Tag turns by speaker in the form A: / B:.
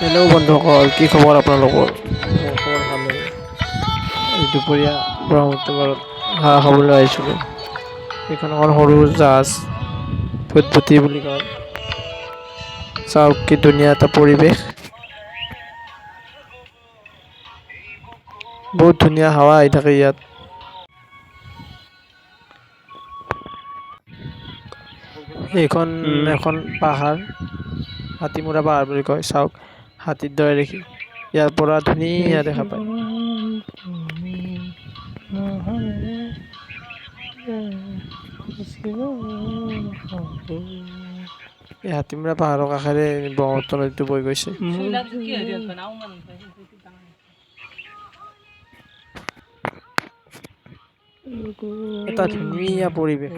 A: Hello' বন্ধুসকল, কি খবৰ আপোনালোকৰ? মোৰ খবৰ ভালেই। আজি দুপৰীয়া ব্ৰহ্মপুত্ৰ পাৰত হাঁহ খাবলৈ আহিছিলোঁ। এইখন এখন সৰু জাহাজ, ফুটফুটি বুলি কয়। চাওক কি ধুনীয়া এটা পৰিৱেশ, বহুত ধুনীয়া হাৱা আহি থাকে ইয়াত। এইখন এখন পাহাৰ, হাতীমূৰা পাহাৰ বুলি কয়। চাওক হাতীৰ দৰে দেখি, ইয়াৰ পৰা ধুনীয়া দেখা পায়। এই হাতীমূৰা পাহাৰৰ কাষেৰে ব্ৰহ্মপুত্ৰ নদীটো বৈ গৈছে। এটা ধুনীয়া পৰিৱেশ।